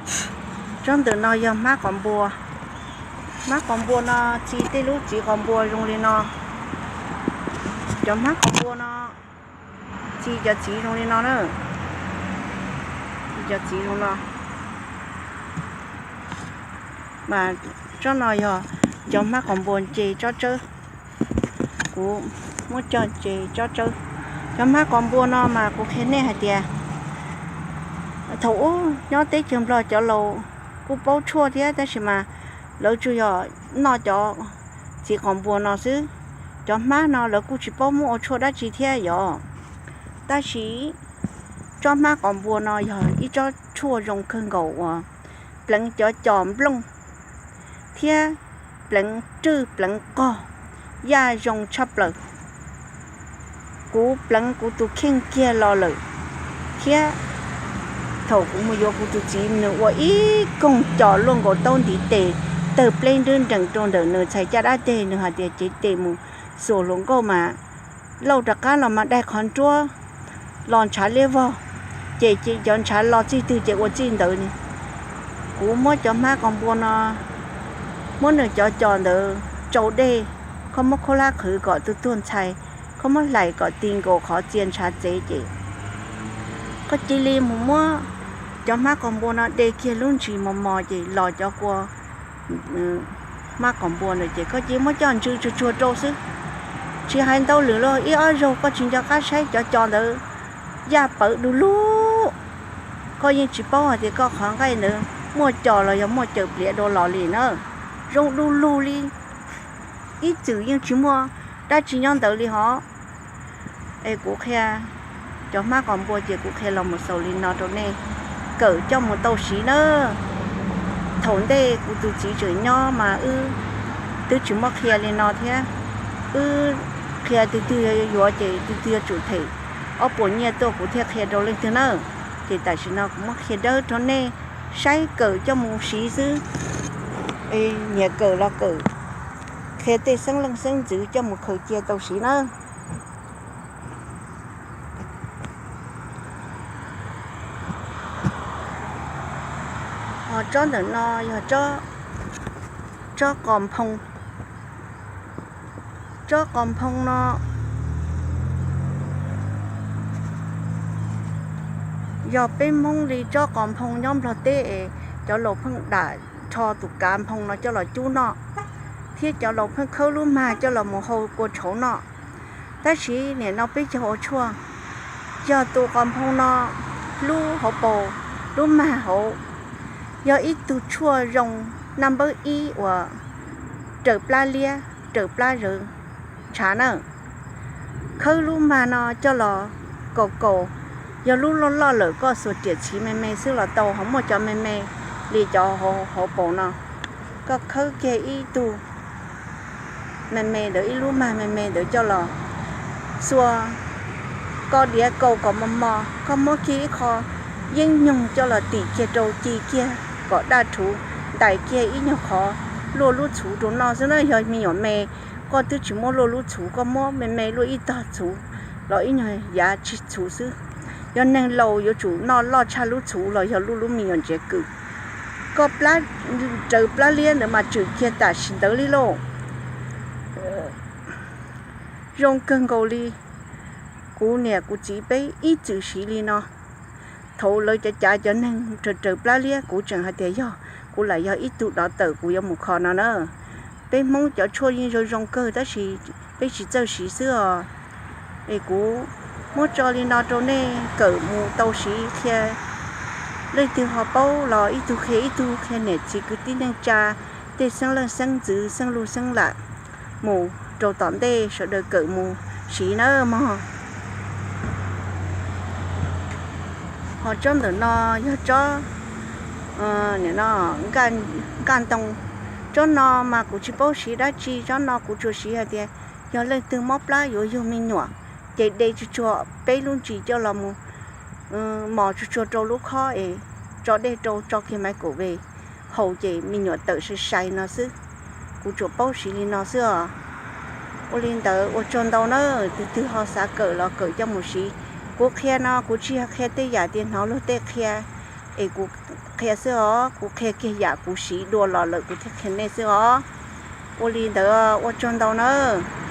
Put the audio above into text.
Tsob ntawm no yog hmab qos npua. Hmab qos npua no txi tej lub txiv qos npua zoo li no. Cov hmab qos npua no txi cov txiv zoo li no na. Txi cov txiv zoo no. Mas tsob no yog cov hmab qos npua nce tsob tsawb. Kuv muab coj nce tsob tsawb. Cov hmab qos npua no mas kuv qhia nej hais tias thaum ub nyob teb chaws Nplog cov laus kuj paub tshuaj thiab tab sis mas lawv tsuas yog noj cov txiv qos npua no xwb. Cov hmab no lawv kuj tsis paub muab ua tshuaj dab tsi thiab yom. Tab sis tsob hmab qos npua no yog ib tsob tshuaj zoo kawg nkaus uas pleev cov cos nplooj thiab pleev rwj pleev qog, yaj zoo tshaj plaws. Kuv pleev kuv tus kheej kiag los lawm thiab. Thaum kuv mus yuav kuv tus txiv nws ua ib koog cos luaj nkaus taub ntiv tes, tawg pleb nrwb nrees rau ntawm nws txhais caj dab teg, nws hais tias cev tes mus xuas hluas nkauj mas lauj rov qab los mas dai qhov nruab los ntshav liab vog, ces cov ntshav los txij twg ces ua txij ntawd li. Kuv muab cov hmab qos npua no, muab nws cov cos ntawd tsau dej, koj muab khaub hlab qhwv kom tu tuag ntxhais, koj muab hlais kom ti nkaus qhov txia ntshav txev ces koj cia li mus muab cov hmab qos npua no de kiag lub ntsis mos mos ces los cov kua hmab qos npua ntawd ces koj cia li muab coj ntsw tsuag tsuag rau xwb. Tsis hais ntau lwm los ib ob zaug koj tsis nco qab saib cov cos ntawd yaj pawv du lug. Koj yeej tsis paub hais tias koj qhov nqaij ntawd muaj cos los yog muaj cawm pliav dua los li na. Zoo du lug li, ib txwm yeej tsis muaj dab tsi nyob ntawd li hos. Es kuv qhia cov hmab qos npua ces kuv qhia los mus xaus li no rau nej kawm coj mus tau siv na. Thaum ntej kuv tus txiv tseem nyob mas wb twb tsis muab qhia li no thiab. Wb qhia tus twg yuav yuav ces tus twg yuav tsum them ob puas nyiaj tuaj kuv thiaj qhia rau leej twg na. Ces tam sim no kuv muab qhia dawb rau nej saib kawm coj mus siv xwb. Nyias kawm los kawm, qhia tej xeeb leej xeeb ntxwv coj mus khaws cia tau siv na. Ho tsob ntawm no yog tsob qos nphoo. Tsob qos nphoo no yog peb Hmoob li tsob qos nphoo nyob Nplog teb es cov laus pheej dam rho tus kav nphoo no coj los cub noj, thiab cov laus pheej khawb lub mag coj los mus hau kua tshauv noj. Tab sis nim no peb cog ua tshuaj, yog tus qos nphoo no lub hauv paus, lub mag hauv, yog ib tug tshuaj zoo naj npawb ib uas raws plab liab raws plab zawv ntshav na. Khawb lub mag no coj los kaus kaus, yog lub loj loj lawm koj xuas riam txhiv me me xwb los tau, ho muaj cov me me li cov hauv paus no, koj khawb kiag ib tug me me ntawd, ib lub mag me me ntawd coj los xuas ko diav kaus kom mos mos, koj muab kiag ib qho yeeb nyoog coj los tim kiag rau, ci kiag kom daj rhuv, ntais kiag ib nyuag qhov luaj lub txhuv rau noj xwb na. Yog me nyuam me, koj twb tsis muab luaj lub txhuv, koj muab me me luaj ib tog txhuv los ib nyuag yav tsig txhuv xwb. Yog neeg laus yuav tsum noj loj tshaj lub txhuv los yog luaj lub me nyuam ntsiav kws. Koj raws plab liab ntawd mas tswm kiag tam sim ntawd li lauj. Zoo kawg nkaus li. Kuv niam kuv txiv peb ib txwm siv li no. Thaum lawv cav cav cov neeg raws raws plab liab, kuv tseem hais tias yog kuv lam yog ib tug dov tawm kuv yuav mus kho no na. Peb Hmoob cov tshuaj yeej zoo zoo kawg tab sis peb tsis txawj siv xwb os. Es kuv muab tso li no rau nej kawm mus tau siv, qhia leej twg ho paub los ib tug qhia ib tug, qhia niam txiv kwv tij neej tsa, tej xeeb leej xeeb ntxwv, xeeb luj xeeb lam mus rau tom ntej sawv daws kawm mus siv na mog. Ho tsob ntawm no yog tsob nkaj ntoo. Tsob no mas kuv tsis paub siv dab tsi, tsob no kuv tsuas siv hais tias yog leej twg mob plab yuav yug me nyuam, ces de tsuag tsuag peb lub ntsis coj los mus mos tsuag tsuag rau lub khob es tso dej rau, tso kiag maiv kaum ve haus ces me nyuam tawm sai sai no xwb. Kuv tsuas paub siv li no xwb os. Ua li ntawd ua tsaug ntau na, tus twg ho xav kawm los kawm coj mus siv. Kuv qhia no kuv tsis yog qhia tej yam tias hnov luag tej qhia, es kuv qhia xwb os, kuv qhia kiag yam kuv siv dua los lawm kuv thiaj qhia nej xwb os. Ua li ntawd ua tsaug ntau nawb.